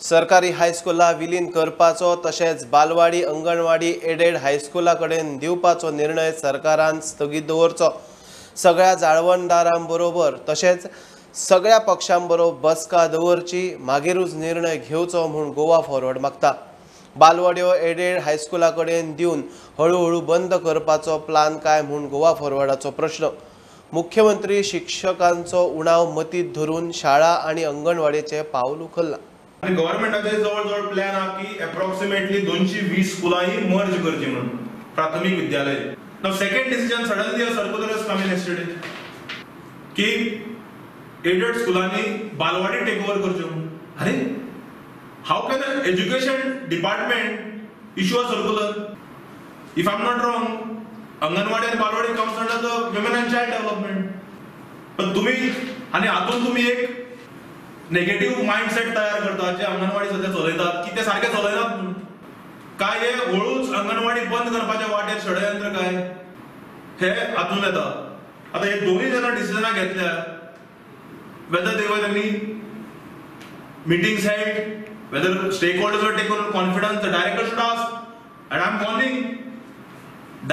सरकारी हायस्कुला विलीन करपाचो तशेंच बालवाडी अंगणवाडी एडेड हायस्कुला कडेन दिवपाचो निर्णय सरकारान स्थगीत दवरचो। सगळ्या जाळवणदारांबरोबर तशेंच सगळ्या पक्षांबरोबर बसका दवरची, मागीरूच निर्णय घेवचो म्हूण गोवा फॉरवर्ड मागता। बालवाड्यो एडेड हायस्कुला कडेन दिवन हळूहळू बंद करपाचो प्लान काय म्हूण गोवा फॉरवर्डाचो प्रश्न। मुख्यमंत्री शिक्षकांचो उणाव मतीत धरून शाळा आनी अंगणवाडीचे पावल उखल्ला। आनी गव्हर्मेंटाचे जवळ जवळ प्लॅन आहा की एप्रॉक्सिमेटली 220 स्कुलां ही मर्ज करची म्हणून प्राथमीक विद्यालय। Now second decision suddenly a circular has come in yesterday की एडेड स्कुलांनी बालवाडी टेक ओवर करच्यो म्हणून। अरे how can an education department issue a circular? If I am not wrong anganwadi आनी balwadi comes under the women and child development. पण तुम्ही आनी हातून तुम्ही एक नेगेटिव्ह माइंडसेट तयार करतात जे अंगणवाडी सध्या चलयतात की ते सारखे चलयनात म्हणून। काय हे हळूच अंगणवाडी बंद करपाच्या वाटेर षडयंत्र काय हे हातून येता। आता हे दोन्ही जेन्ना डिसिजनां घेतल्या whether there were any meetings held, whether stakeholders were taken confidence, the director should ask. And I am warning,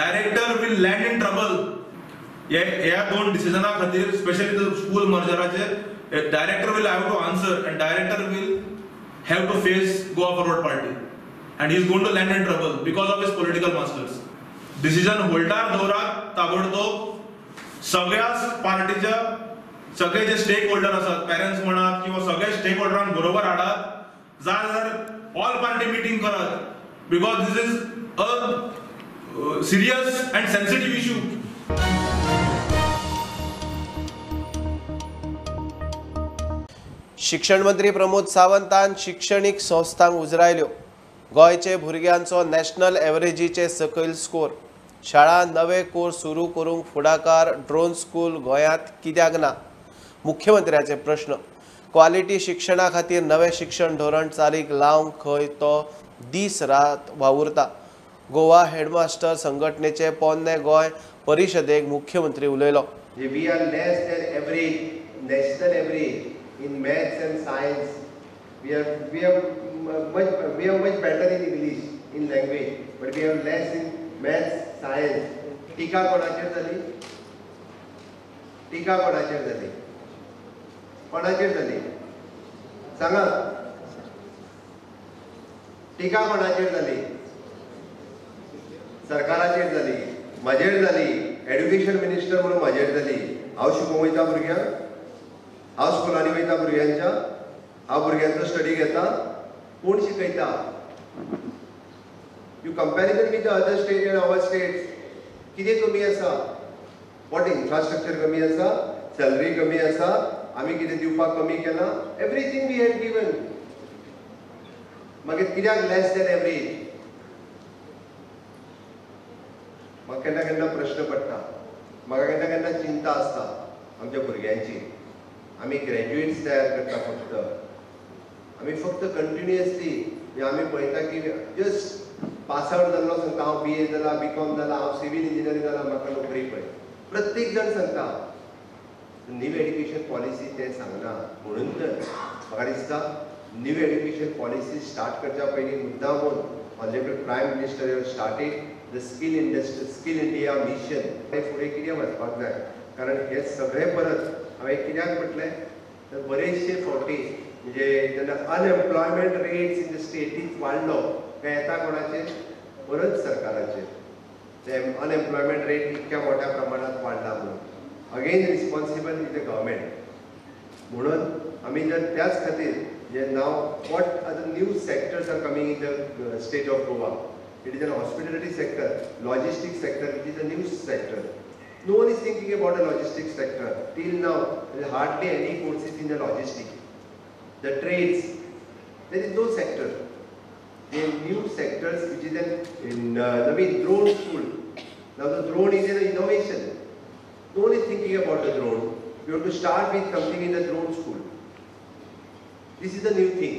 director will land in trouble. ह्या दोन डिसिजना खातीर स्पेशली स्कूल मर्जराचेर director will have to answer and director will have to face Goa Forward Party and he is going to land in trouble because of his political masters. Decision holder दवरात ताबडतोब सगळ्याच पार्टीच्या सगळे जे stake holder आसात parents म्हणात किंवा सगळे stake होल्डरांक बरोबर हाडात, जाल्यार ऑल पार्टी मिटींग करात because this is a serious and sensitive issue. शिक्षण मंत्री प्रमोद सावंतान शिक्षणीक संस्थांक उजरायल्यो। गोंयचे भुरग्यांचो नॅशनल एवरेजीचे सकयल स्कोर, शाळा नवे कोर्स सुरू करूंक फुडाकार, ड्रोन स्कूल गोंयांत कित्याक ना, मुख्यमंत्र्याचे प्रश्न। क्वालिटी शिक्षणा खातीर नवें शिक्षण धोरण चालीक लावंक खंय तो दीस रात वावुरता। गोवा हेडमास्टर संघटनेचे पोन्ने गोंय परिशदेक मुख्यमंत्री उलयलो। We are less than average, national average in maths and science. We have much better in English, in language, but we have less in maths, science. टीका कोणाचेर जाली? टीका कोणाचेर जाली? कोणाचेर जाली? सांगा, टीका कोणाचेर जाली? सरकाराचेर जाली, म्हजेर जाली, एड्युकेशन मिनिस्टर म्हणून म्हजेर जाली। हांव शिकोवंक वयता भुरग्यांक, हांव स्कुलांनी वयता भुरग्यांच्या, हांव भुरग्यांचो स्टडी घेता, कोण शिकयता? You comparison with other state and our states कितें कमी आसा? What infrastructure कमी आसा, सॅलरी कमी आसा, आमी कितें दिवपाक कमी केलां? Everything we have given. मागीर कित्याक लेस दॅन एवरेज? म्हाका केन्ना केन्ना प्रश्न पडटा, म्हाका केन्ना केन्ना चिंता आसता आमच्या भुरग्यांची। आमी ग्रॅज्युएट्स तयार करता फक्त, आमी फक्त कंटिन्युअसली आमी पळयता की जस्ट पास आवट जाल्लो सांगता हांव बी ए जाला, बी कॉम जाला, हांव सिवील इंजिनियरींग जाला, म्हाका नोकरी पळय, प्रत्येक जाण सांगता। न्यू एड्युकेशन पॉलिसी तें सांगना, म्हणून तर म्हाका दिसता न्यू एड्युकेशन पॉलिसी स्टार्ट करच्या पयलीं मुद्दामून honourable prime minister have started the skill industry, skill India mission. फुडें कितें वचपाक जाय, कारण हे सगळें परत हांवें कित्याक म्हटलें तर बरेचशे फावटी म्हणजे जेन्ना अनएम्प्लॉयमेंट रेट्स इन the स्टेटींत वाडलो काय येता कोणाचेर? परत सरकाराचेर। ते अनएम्प्लॉयमेंट रेट इतक्या मोठ्या प्रमाणात वाडला म्हणून again responsible is the government. म्हणून आमी जर त्याच खातीर जे now what are the new sectors are coming in the state of Goa, it is an hospitality sector, logistic sector, it is a new sector. No one is thinking about the logistics sector. Till now, there is hardly any courses in the logistics. The trades, there is no sector. The new sectors, which is an in the drone school. Now the drone is an innovation. No one is thinking about the drone. We have to start with something in the drone school. This is a new thing.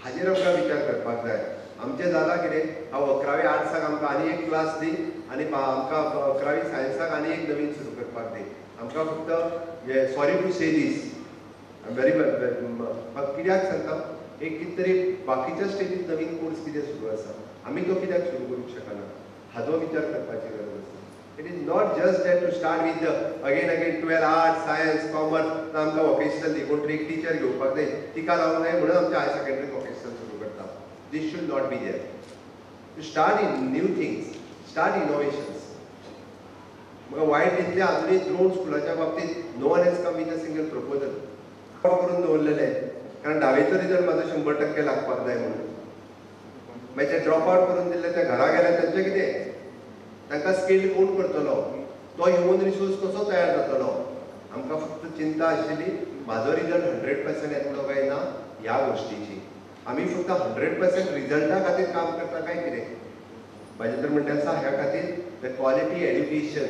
हाजेर आमकां विचार करपाक जाय। आमचें जालां कितें, हांव 11वी आर्ट्साक आमकां आनी एक क्लास दी आनी आमकां 11वी सायन्साक आनी एक नवीन सुरू करपाक दी। आमकां फक्त sorry to say this, I am very कित्याक सांगता, एक कितें तरी बाकीच्या स्टेटीत नवीन कोर्स कितें सुरू आसा, आमी तो कित्याक सुरू करूंक शकना हाजो विचार करपाची गरज आसा. It is not just that to start with again again 12 arts science commerce, आमकां वोकेशनल दी, कोण तरी एक टिचर घेवपाक जाय, तिका लावंक जाय म्हणून आमच्या हायर सेकंडरी वोकेशनल सुरू करता. This should not be there. To start in new things, start innovations. म्हाका वायट दिसलें अजुनूय ड्रोन स्कुलाच्या बाबतींत no one has come with a single proposal. करून दवरलेलें कारण धावेचो रिजल्ट म्हाजो 100% लागपाक जाय म्हणून. मागीर ते ड्रॉप आवट करून दिल्ले ते घरा गेले तांचें कितें, तांकां स्किल्ड कोण करतलो, तो ह्युमन रिसोर्स कसो तयार जातलो. आमकां फक्त चिंता आशिल्ली म्हाजो रिजल्ट 100% येतलो काय ना ह्या गोश्टीची. आमी फक्त 100% रिजल्टा खातीर काम करता काय कितें. म्हाजें तर म्हणणें आसा ह्या खातीर the quality education,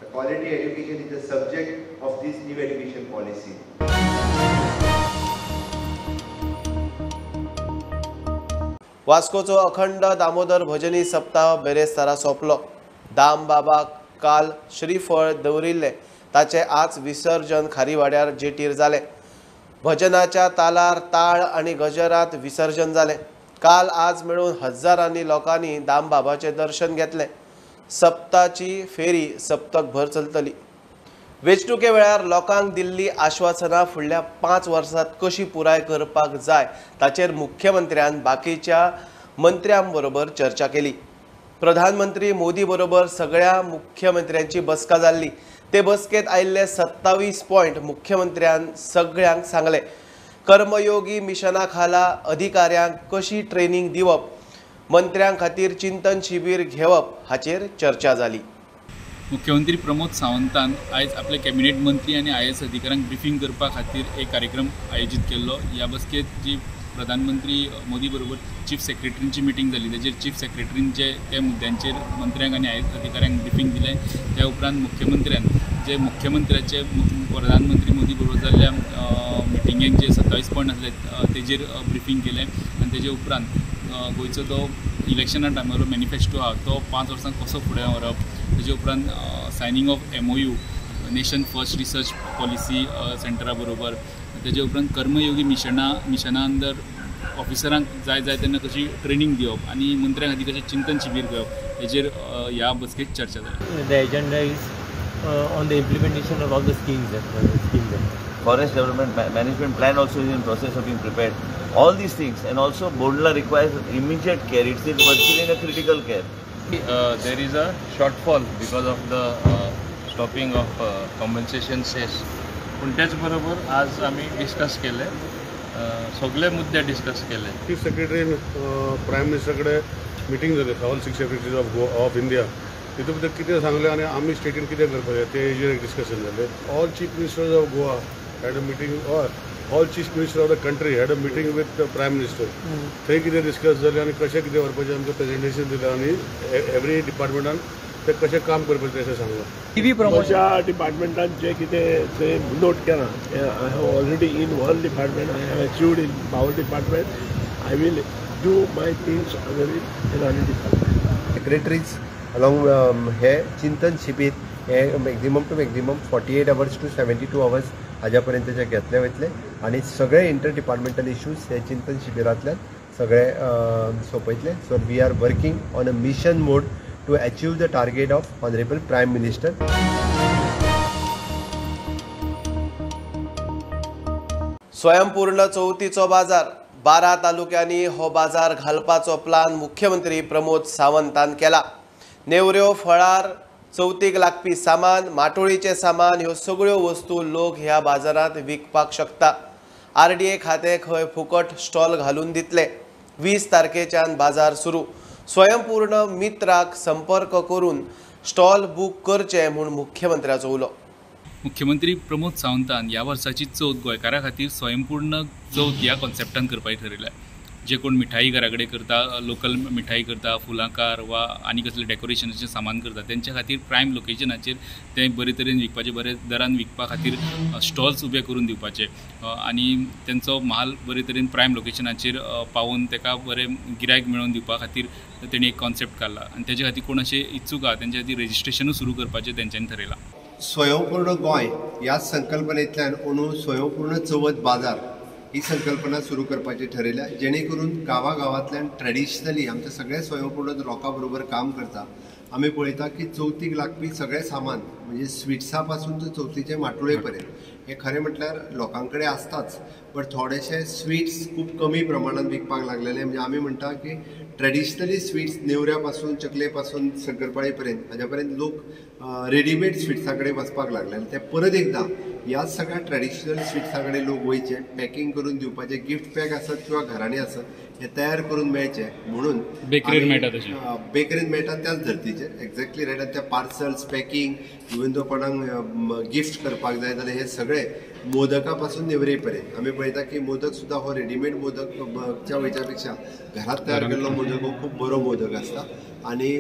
the quality education is the subject of this new education policy. वास्कोचो अखंड दामोदर भजनी सप्ताह बेरेस्तारा सोंपलो. दाम बाबाक काल श्रीफळ दवरिल्लें ताचें आज विसर्जन खारीवाड्यार जेटीर जालें. भजनाच्या तालार ताळ आनी गजरात विसर्जन जालें. काल आज मेळून हजारांनी लोकांनी दाम बाबाचें दर्शन घेतलें. सप्ताची फेरी सप्तकभर चलतली. वेंचणुके वेळार लोकांक दिल्ली आश्वासनां फुडल्या 5 वर्सांत कशी पुराय करपाक जाय ताचेर मुख्यमंत्र्यान बाकीच्या मंत्र्यां बरोबर चर्चा केली. प्रधानमंत्री मोदी बरोबर सगळ्या मुख्यमंत्र्यांची बसका जाल्ली. ते बसकेत आयिल्ले 27 पॉयंट मुख्यमंत्र्यान सगळ्यांक सांगले. कर्मयोगी मिशना खाला अधिकाऱ्यांक कशी ट्रेनिंग दिवप, मंत्र्यां खातीर चिंतन शिबीर घेवप हाचेर चर्चा जाली. मुख्यमंत्री प्रमोद सावंतान आयज आपले कॅबिनेट मंत्री आनी IAS अधिकाऱ्यांक ब्रिफींग करपा खातीर एक कार्यक्रम आयोजीत केल्लो. ह्या बसकेत जी प्रधानमंत्री मोदी बरोबर चीफ सेक्रेटरींची मिटींग जाली तेजेर चीफ सेक्रेटरींचे त्या मुद्द्यांचेर मंत्र्यांक आनी IAS अधिकाऱ्यांक ब्रिफींग दिलें. त्या उपरांत मुख्यमंत्र्यान जे मुख्यमंत्र्याचे प्रधानमंत्री मोदी बरोबर जाल्ल्या मिटिंगेक जे 27 पॉयंट आसले तेजेर ब्रिफींग केलें आनी तेजे उपरांत गोंयचो तो इलेक्शना टायमार मॅनिफेस्टो आहा तो 5 वर्सां कसो फुडें व्हरप, तेजे उपरांत signing of MOU nation first research policy सेंटरा बरोबर, तेजे उपरांत कर्मयोगी मिशना अंदर ऑफिसरांक जाय जाय तेन्ना कशी ट्रेनिंग दिवप आनी मंत्र्यां खातीर कशें चिंतन शिबीर घेवप हेजेर ह्या बसकेत चर्चा जाली. The agenda is on the implementation of all the schemes. Forest development management plan also is in process of being prepared. All these things, and also Bondla requires immediate care. It's virtually in a critical care. There is a shortfall because of the stopping of compensation cess. पण त्याच बरोबर आज आम्ही discuss केले, सगळे मुद्दे discuss केले. Chief secretary prime मिनिस्टरकडे meeting जाली, all 6 secretaries of Goa of India. तितून भितर कितें सांगलें आनी आमी स्टेटीन कितें करपाचें ते हेजेर एक डिस्कशन जालें. All chief ministers of Goa had a meeting, or all chief minister of the country had a meeting with the prime minister. थंय कितें डिस्कस जालें आनी कशें कितें व्हरपाचें आमकां प्रेजेंटेशन दिलें आनी एवरी डिपार्टमेंटान तें कशें काम करपाचें तें सांगलां. म्हज्या डिपार्टमेंटान जें कितें थंय नोट केलां, I have already in one department, I have achieved in power department, I will do my things in another department. Secretaries along हे चिंतन शिबीर हे maximum to maximum 48 hours to 72 hours हाज्या पर्यंतचे घेतले वयतले आनी सगळे इंटर डिपार्टमेंटल इश्यूज हे चिंतन शिबिरांतल्यान सगळे सोंपयतले. So we are working on a mission mode to achieve the target of honourable prime minister. स्वयंपूर्ण चवथीचो बाजार 12 तालुक्यांनी हो बाजार घालपाचो प्लान मुख्यमंत्री प्रमोद सावंतान केला. नेवऱ्यो, फळार, चवथीक लागपी सामान, माटोळीचें सामान ह्यो सगळ्यो वस्तू लोक ह्या बाजारांत विकपाक शकता. RDA खातें खंय फुकट स्टॉल घालून दितले. 20 तारखेच्यान बाजार सुरू. स्वयंपूर्ण मित्राक संपर्क करून स्टॉल बूक करचे म्हूण मुख्यमंत्र्याचो उलो. मुख्यमंत्री प्रमोद सावंतान ह्या वर्साची चवथ गोंयकारां खातीर स्वयंपूर्ण चवथ ह्या कॉन्सेप्टान करपाचें ठरयलें. जे कोण मिठाई घरा कडेन करता, लोकल मिठाई करता, फुलांकार वा आनी कसलें डेकोरेशनाचें सामान करता, तेंच्या खातीर प्रायम लोकेशनाचेर तें बरे तरेन विकपाचें, बरे दरान विकपा खातीर स्टॉल्स उबे करून दिवपाचे आनी तेंचो म्हाल बरे तरेन प्रायम लोकेशनाचेर पावोवन तेका बरें गिरायक मेळोवन दिवपा खातीर तेणी एक कॉन्सेप्ट काडला आनी तेजे खातीर कोण अशें इत्सूक आहा तेंच्या खातीर रजिस्ट्रेशनूय सुरू करपाचें तेंच्यांनी ठरयलां. स्वयंपूर्ण गोंय ह्या संकल्पनेंतल्यान अंदू स्वयंपूर्ण चवथ बाजार ही संकल्पना सुरू करपाची ठरयल्या, जेणे करून गांवागांवांतल्यान ट्रेडिशनली आमचे सगळे स्वयंपूर्ण लोकां बरोबर काम करता. आमी पळयता की चवथीक लागपी सगळें सामान म्हणजे स्विट्सा पासून ते चवथीचे माटुळे पर्यंत हे खरें म्हटल्यार लोकां कडेन आसताच, बट थोडेशे स्विट्स खूब कमी प्रमाणान विकपाक लागलेले. म्हणजे आमी म्हणटा की ट्रेडिशनली स्विट्स नेवऱ्या पासून, चकले पासून, शंकरपाळी पर्यंत हाज्या पर्यंत लोक रेडीमेड स्विट्सा कडेन वचपाक लागले. ते परत एकदां ह्या सगळ्या ट्रेडिशनल स्विट्सा कडेन लोक वयचे, पॅकिंग करून दिवपाचे, गिफ्ट पॅक आसत किंवा घरांनी आसत हे तयार करून मेळचे म्हणून बेकरीन मेळटा, तशें बेकरीन मेळटा त्याच धर्तीचेर. Exactly right. आनी ते पार्सल्स पॅकिंग इवन दो कोणाक गिफ्ट करपाक जाय जाल्यार हे सगळे मोदका पासून नेवरे पर्यंत आमी पळयता की मोदक सुद्दां हो रेडीमेड मोदकच्या वयच्या पेक्षा घरांत तयार केल्लो मोदक हो खूब बरो मोदक आसता. आनी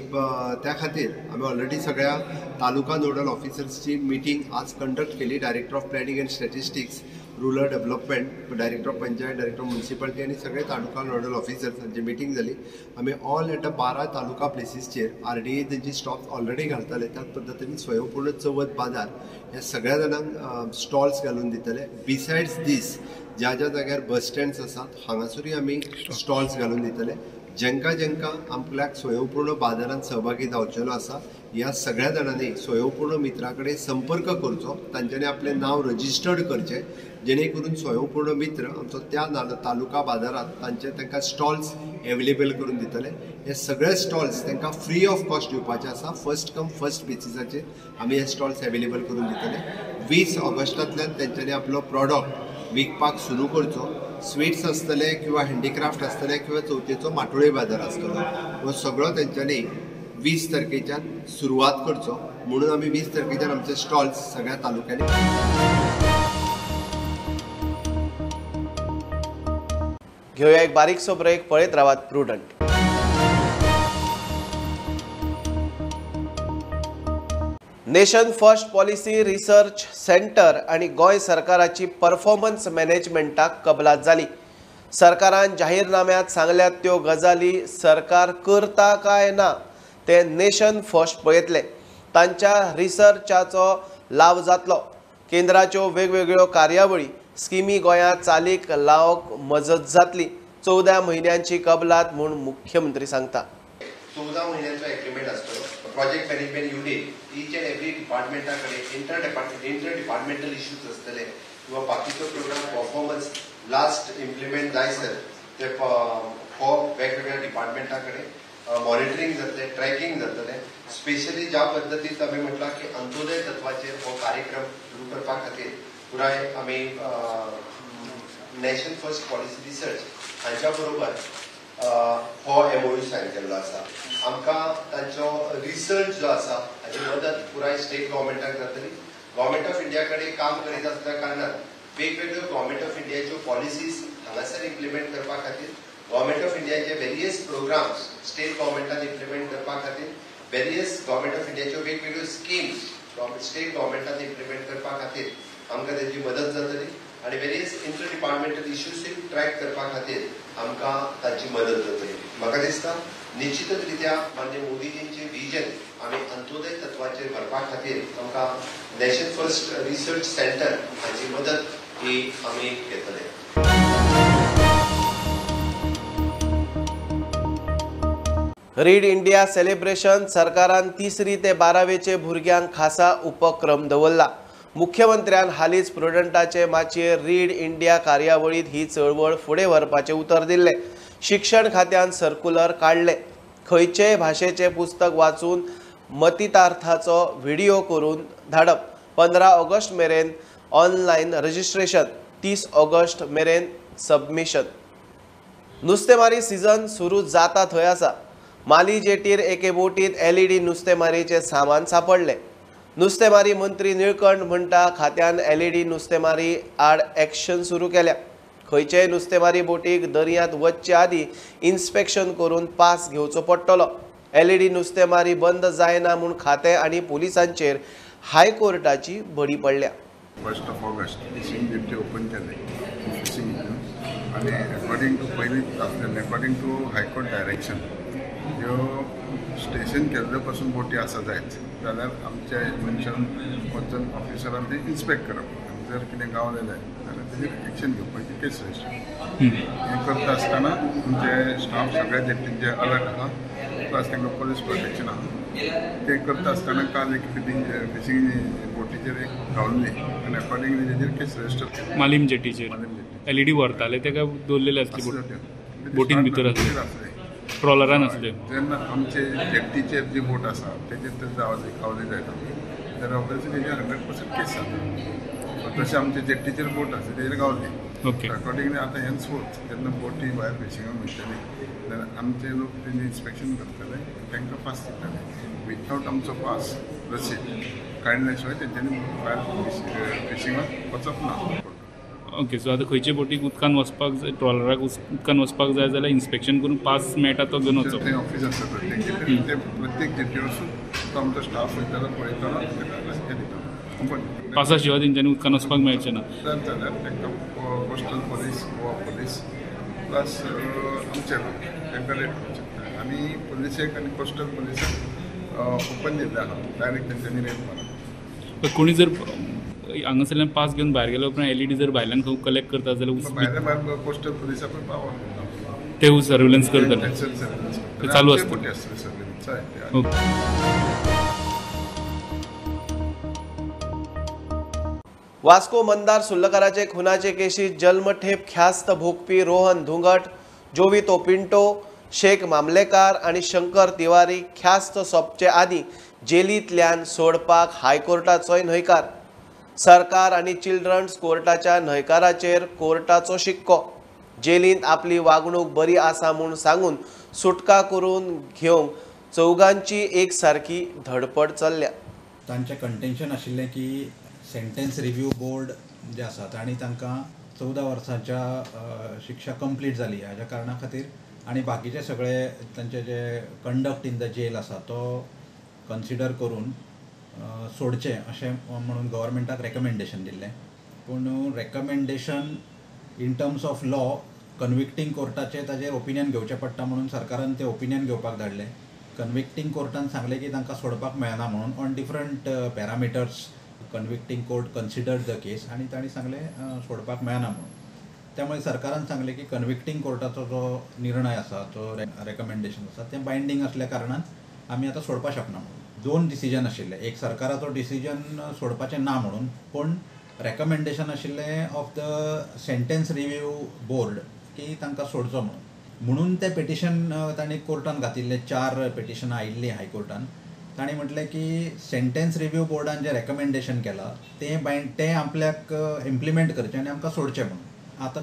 त्या खातीर आमी ऑलरेडी सगळ्या तालुका नोडल ऑफिसर्सची मिटींग आज कंडक्ट केली. Director of planning and statistics, rural development, director of panchayat, director of municipality आनी सगळे तालुका नोडल ऑफिसर्स हांची मिटींग जाली. आमी ऑल एट 12 तालुका प्लेसीसचेर RDA तेंची स्टॉप्स ऑलरेडी घालताले, त्याच पद्दतीन स्वयंपूर्ण चवथ बाजार ह्या सगळ्या जाणांक स्टॉल्स घालून दितले. बिसायड्स दीस ज्या ज्या जाग्यार बस स्टँड्स आसात हांगासरूय आमी स्टॉल्स घालून दितले. जेंका जेंका आपल्याक स्वयंपूर्ण बाजारांत सहभागी जावचेलो आसा ह्या सगळ्या जाणांनी स्वयंपूर्ण मित्रा कडेन संपर्क करचो, तांच्यांनी आपलें नांव रजिस्टर्ड करचें, जेणे करून स्वयंपूर्ण मित्र आमचो त्या तालुका बाजारांत तांचे तांकां स्टॉल्स एवेलेबल करून दितले. हे सगळे स्टॉल्स तांकां फ्री ऑफ कॉस्ट दिवपाचे आसा. फर्स्ट कम फर्स्ट बेसिसाचेर आमी हे स्टॉल्स एवेलेबल करून दितले. 20 ऑगस्टांतल्यान तेंच्यांनी आपलो प्रॉडक्ट विकपाक सुरू करचो. स्विट्स आसतले किंवा हँडीक्राफ्ट आसतले किंवा चवथीचो माटोळे बाजार आसतलो, हो सगळो तेंच्यांनी 20 तारखेच्यान सुरवात करचो म्हणून आमी 20 तारखेच्यान आमचे स्टॉल्स सगळ्या तालुक्यांनी. घेवया एक बारीकसो ब्रेक. पळयत रावात Prudent. Nation first policy research centre आनी गोंय सरकाराची परफॉर्मन्स मॅनेजमेंटाक कबलात जाली. सरकारान जाहीरनाम्यांत सांगल्यात त्यो गजाली सरकार करता काय ना ते नेशन फर्स्ट पळयतले. तांच्या रिसर्चाचो लाव जातलो. केंद्राच्यो वेगवेगळ्यो कार्यावळी स्किमी गोंयांत चालीक लावंक मजत जातली. 14 म्हयन्यांची कबलात म्हूण मुख्यमंत्री सांगता. 14 म्हयन्यांचो एग्रीमेंट आसतलो. Project management unit each and every डिपार्टमेंटा कडेन इंटर डिपार्टमेंटल इश्यूज आसतले किंवा बाकीचो प्रोग्राम परफॉर्मन्स लास्ट इम्प्लिमेंट जायसर ते हो वेगवेगळ्या डिपार्टमेंटा कडेन मॉनिटरींग जातलें, ट्रॅकिंग जातलें. स्पेशली ज्या पद्दतीन आमी म्हटलां की अंत्योदय तत्वाचेर हो कार्यक्रम सुरू करपा खातीर पुराय आमी नॅशन फर्स्ट पॉलिसी रिसर्च हांच्या बरोबर हो MOU sign केल्लो आसा. आमकां तांचो रिसर्च जो आसा हाची मदत पुराय स्टेट गव्हर्मेंटाक जातली. गव्हर्मेंट ऑफ इंडिया कडेन काम करीत आसल्या कारणान वेगवेगळ्यो गव्हर्मेंट ऑफ इंडियाच्यो पॉलिसीज हांगासर इम्प्लिमेंट करपा खातीर, गव्हर्मेंट ऑफ इंडियाचे वेरियस प्रोग्राम्स स्टेट गव्हर्मेंटान इम्प्लिमेंट करपा खातीर, वेरियस गव्हर्मेंट ऑफ इंडियाच्यो वेगवेगळ्यो स्किम्स स्टेट गव्हर्मेंटान इम्प्लिमेंट करपा खातीर आमकां तेजी मदत जातली आनी various inter departmental issues track करपा खातीर आमकां तांची मदत जातली. म्हाका दिसता निश्चितच रित्या माननीय मोदीजींचे विजन आमी अंत्योदय तत्वाचेर व्हरपा खातीर आमकां नॅशन फर्स्ट रिसर्च सेंटर हाची मदत ही आमी घेतले. रीड इंडिया सेलिब्रेशन सरकारान 3री ते 12वेचे भुरग्यांक खासा उपक्रम दवरला. मुख्यमंत्र्यान हालींच प्रुडंटाचे माचयेर रीड इंडिया कार्यावळींत ही चळवळ फुडें व्हरपाचें उतर दिल्लें. शिक्षण खात्यान सर्कुलर काडलें. खंयचेय भाशेचें पुस्तक वाचून मतितार्थाचो व्हिडियो करून धाडप. 15 ऑगस्ट मेरेन ऑनलायन रजिस्ट्रेशन, 30 ऑगस्ट मेरेन सबमिशन. नुस्तेमारी सिजन सुरू जाता थंय आसा. माली जेटीर एके बोटींत LED नुस्तेमारीचें सामान सांपडलें. नुस्तेमारी मंत्री निळकंठ म्हणटा खात्यान LED नुस्तेमारी आड एक्शन सुरू केल्या. खंयचेय नुस्तेमारी बोटीक दर्यांत वचचे आदीं इन्स्पेक्शन करून पास घेवचो पडटलो. LED नुस्तेमारी बंद जायना म्हूण खातें आनी पुलिसांचेर हायकोर्टाची बडी पडल्या. 1 August fishing jetty open केले फिशींग आनी अकॉर्डिंग टू पयलींच आसलेलें according to high court direction ह्यो स्टेशन केल्ले पासून बोटी आसा जायत जाल्यार आमच्या मनशान वचून ऑफिसरान ते इन्स्पेक्ट करप. जर कितें गावलें जायत जाल्यार तेजेर एक्शन घेवपाची केस रजिस्टर. हें करता आसतना आमचे स्टाफ सगळ्या जेटींचे अलर्ट आसा, प्लस तांकां पोलीस प्रोटेक्शन आसा. तें करता आसतना काल एक फिशींग बोटीचेर एक गावल्ली आनी अकॉर्डिंगली तेजेर केस रजिस्टर केली. मालीम जेटीचेर एलईडी व्हरताले तेका दवरलेले आसले बोटीन भितर आसले, ट्रॉलरान आसले. जेन्ना आमचे जेटीचेर जी बोट आसा तेजेर तर गावले जायत जाल्यार ऑब्वियसली तेजेर 100% केस जाता. तशें आमचे जेटीचेर बोट आसा तेजेर गावली. ओके, अकॉर्डिंगली आतां हेन्सफोर्थ जेन्ना बोटी भायर फिशिंगाक वयतली जाल्यार आमचे लोक तेजें इन्स्पेक्शन करतले, तांकां पास दितले. विथआवट आमचो पास रसीद काडल्या शिवाय तेंच्यांनी भायर फिशिंगाक वचप ना. ओके, सो आतां खंयचे बोटीक उदकान वचपाक जाय, ट्रॉलराक उदकान वचपाक जाय जाल्यार इन्स्पेक्शन करून पास मेळटा तो घेवन वचप. थंय ऑफीस आसता प्रत्येक जेटीर, ते प्रत्येक जेटीर वचून तो आमचो स्टाफ वयतालो पळयतालो ताका हें दितालो. पासा शिवाय तेंच्यांनी उदकान वचपाक मेळचें ना जाल्यार तांकां coastal police, Goa police plus आमचे लोक तांकां रेट करूंक शकता. आनी पुलिसेक आनी कोस्टल पुलिसाक ओपन दिल्लें आसा, डायरेक्ट तेंच्यांनी रेट मारप. कोणी जर हांगासरल्यान पास घेवन भायर गेल्या उपरांत एलईडी जर भायल्यान खंय कलेक्ट करता जाल्यार भायल्या भायर कोस्टल पुलिसाकूय पावर ते सर्वेलन्स करतले, चालू आसता. वास्को मंदार सुर्लकाराचे खुनाचे केशीत जल्मठेप ख्यास्त भोगपी रोहन धुंगट, जोवितो पिंटो, शेख मामलेकार आनी शंकर तिवारी ख्यास्त सोंपचे आदीं जेलींतल्यान सोडपाक हायकोर्टाचोय न्हयकार. सरकार आनी चिल्ड्रन्स कोर्टाच्या न्हयकाराचेर कोर्टाचो शिक्को. जेलींत आपली वागणूक बरी आसा म्हूण सांगून सुटका करून घेवंक चौगांची एक सारकी धडपड चल्ल्या. तांचें कंटेन्शन आशिल्लें की सेंटेन्स रिव्यू बोर्ड जे आसा तांणी तांकां 14 वर्सांच्या शिक्षा कंप्लीट जाली हाज्या कारणा खातीर आनी बाकीचे सगळे तांचे जे कंडक्ट इन the jail आसा तो कन्सिडर करून सोडचें अशें म्हणून गव्हर्मेंटाक रेकमेंडेशन दिल्लें. पूण recommendation in terms of law convicting कोर्टाचें ताजेर ओपिनियन घेवचें पडटा म्हणून सरकारान तें ओपिनियन घेवपाक धाडलें. कन्विक्टींग कोर्टान सांगलें की तांकां सोडपाक मेळना म्हणून on different parameters convicting court considered the case आनी तांणी सांगलें सोडपाक मेळना म्हणून. त्यामुळे सरकारान सांगलें की कन्विक्टींग कोर्टाचो जो निर्णय आसा तो रेकमेंडेशन आसा तें बायंडींग आसल्या कारणान आमी आतां सोडपाक शकना म्हणून. दोन डिसिजन आशिल्ले, एक सरकाराचो डिसिजन सोडपाचें ना म्हणून, पूण रेकमेंडेशन आशिल्लें of the sentence review board की तांकां सोडचो म्हणून. म्हणून तें पिटिशन तांणी कोर्टान घातिल्लें, 4 पिटिशनां आयिल्लीं हायकोर्टान. तांणी म्हटलें की सेंटेन्स रिव्यू बोर्डान जें रेकमेंडेशन केलां तें तें आपल्याक इम्प्लिमेंट करचें आनी आमकां सोडचें म्हणून. आतां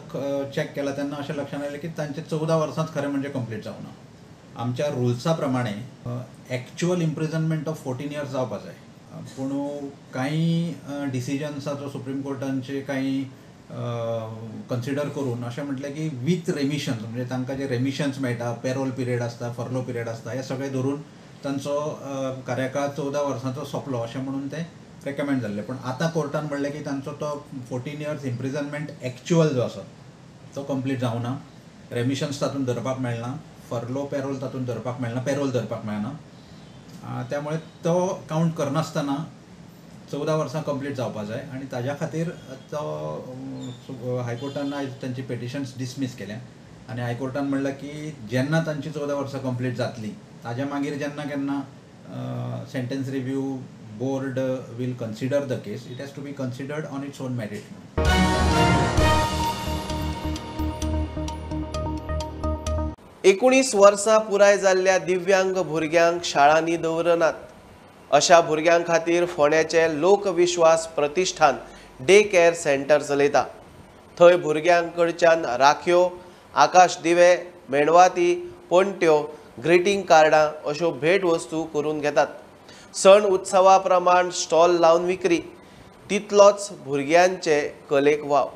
चॅक केलां तेन्ना अशें लक्षांत आयलें की तांचें 14 वर्सांच खरें म्हणजे कंप्लीट जावना. आमच्या रुल्सा प्रमाणे एक्च्युअल इम्प्रिजनमेंट ऑफ 14 इयर्स जावपा जाय, पूण कांय डिसिजन्साचो सुप्रीम कोर्टांचे कांय कन्सिडर करून अशें म्हटलें की विथ रेमिशन्स, म्हणजे तांकां जे रेमिशन्स मेळटा, पेरोल पिरियड आसता, फर्लो पिरियड आसता, हे सगळें धरून तांचो कार्यकाळ 14 वर्सांचो सोंपलो अशें म्हणून ते रेकमेंड जाल्ले. पूण आतां कोर्टान म्हणलें की तांचो तो 14 इयर्स इम्प्रिजनमेंट एक्च्युअल जो आसा तो कंप्लीट जावना, रेमिशन्स तातूंत धरपाक मेळना, फर्लो पेरोल तातूंत धरपाक मेळना, पेरोल धरपाक मेळना, त्यामुळे तो कावंट करनासतना 14 वर्सां कंप्लीट जावपा जाय. आनी ताज्या खातीर तो हायकोर्टान आयज तांची पिटिशन्स डिसमीस केल्या आनी हायकोर्टान म्हणलें की जेन्ना तांची 14 वर्सां कंप्लीट जातली ताज्या मागीर जेन्ना केन्ना sentence review board will consider the case, it has to be considered on its own merit. 19 वर्सां पुराय जाल्ल्या दिव्यांग भुरग्यांक शाळांनी दवरनात. अशा भुरग्यां खातीर फोंड्याचे लोकविश्वास प्रतिष्ठान डे केअर सेंटर चलयता. थंय भुरग्यां कडच्यान राखयो, आकाश दिवे, मेणवाती, पणट्यो, ग्रिटींग कार्डां अश्यो भेटवस्तू करून घेतात. सण उत्सवा प्रमाण स्टॉल लावन विक्री, तितलोच भुरग्यांचे कलेक वाव.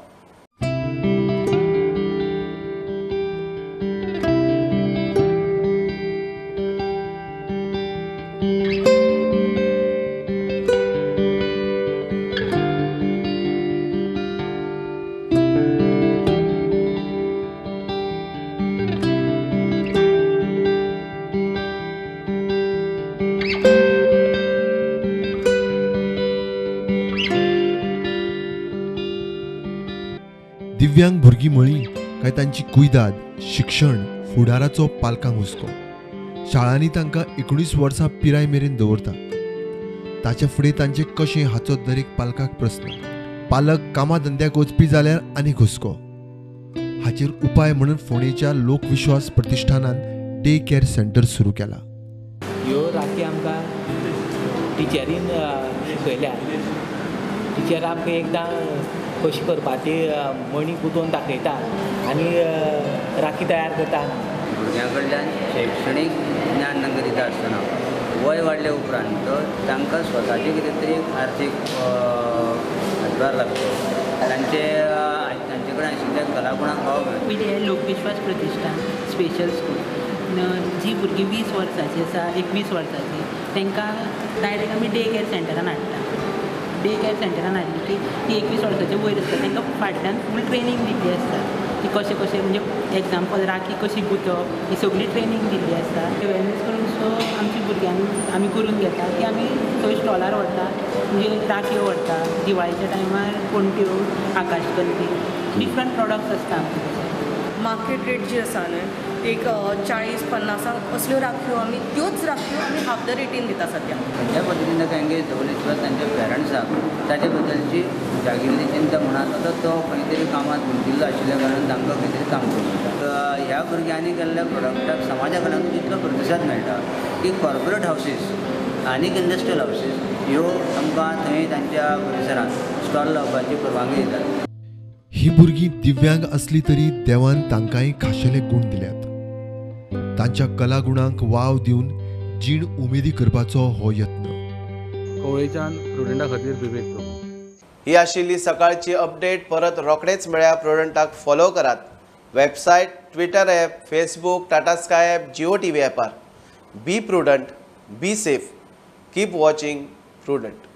दिव्यांग भुरगीं म्हळीं काय तांची कुयदाद, शिक्षण, फुडाराचो पालकांक हुस्को. शाळांनी तांकां 19 वर्सां पिराय मेरेन दवरतात. ताच्या फुडें तांचें कशें हाचो दरेक पालकाक प्रस्न. पालक कामाधंद्याक वचपी जाल्यार आनीक हुस्को. हाचेर उपाय म्हणून फोंडेच्या लोकविश्वास प्रतिष्ठानान डे केअर सेंटर सुरू केला. ह्यो राखी आमकां टिचरीन शिकयल्या. टिचर आमकां एकदां कशी करपा ती मणी गुंतोवन दाखयता आनी राखी तयार करता. भुरग्यां कडल्यान शैक्षणीक ज्ञान तांकां दिता आसतना वय वाडल्या उपरांत तांकां स्वताचें कितें तरी आर्थीक हातभार लागता, तांचे तांचे कडेन आशिल्ल्या कलागुणांक वाव मेळटा. पयलीं हें लोकविश्वास प्रतिष्ठान स्पेशल स्कूल, जी भुरगीं 20 वर्सांची आसा, 21 वर्सांची, तांकां डायरेक्ट आमी डे केअर सेंटरान हाडटा. डे केअर सेंटरान हाडली की ती 21 वर्साचे वयर आसता, तांकां फाटल्यान फूल ट्रेनींग दिल्ली आसता ती कशें कशें, म्हणजे एग्जाम्पल राखी कशी गुंतप, ही सगळी ट्रेनींग दिल्ली आसता. अवेरनेस करून सो आमच्या भुरग्यांक आमी करून घेता की आमी थंय स्टॉलार व्हरता, म्हणजे राखयो व्हरता, दिवाळीच्या टायमार पणट्यो, आकाशकंदी, डिफरंट प्रोडक्ट्स आसता आमचे कडेन. मार्केट रेट जी आसा न्हय एक 40-50 असल्यो राखयो आमी त्योच राखयो आमी हाफ the रेटीन दिता सद्या. खंयच्या पद्दतीन ताका एंगेज दवरले शिवाय तांच्या पेरंट्साक ताचे बद्दलची जागिल्ली चिंता म्हणात आतां तो खंय तरी कामांत गुंतिल्लो आशिल्ल्या कारणान तांकां खंय तरी काम करूंक मेळटा. ह्या भुरग्यांनी केल्ल्या प्रोडक्टाक समाजा कडल्यान इतलो प्रतिसाद मेळटा की कॉर्पोरेट हावसीस आनीक इंडस्ट्रियल हावसीस ह्यो आमकां थंय तांच्या परिसरांत स्टॉल लावपाची परवानगी दितात. ही भुरगीं दिव्यांग असली तरी देवान तांकांय खाशेले गूण दिल्यात. तांच्या कलागुणांक वाव दिवन जीण उमेदी करपाचो हो यत्न. कवळेच्यान प्रुडंटा खातीर विवेक प्रभू. ही आशिल्ली सकाळची अपडेट. परत रोखडेच मेळ्या. प्रुडंटाक फॉलो करात. Website, Twitter app, Facebook, Tata Sky app, Jio TV ॲपार. Be prudent, be safe, keep watching Prudent.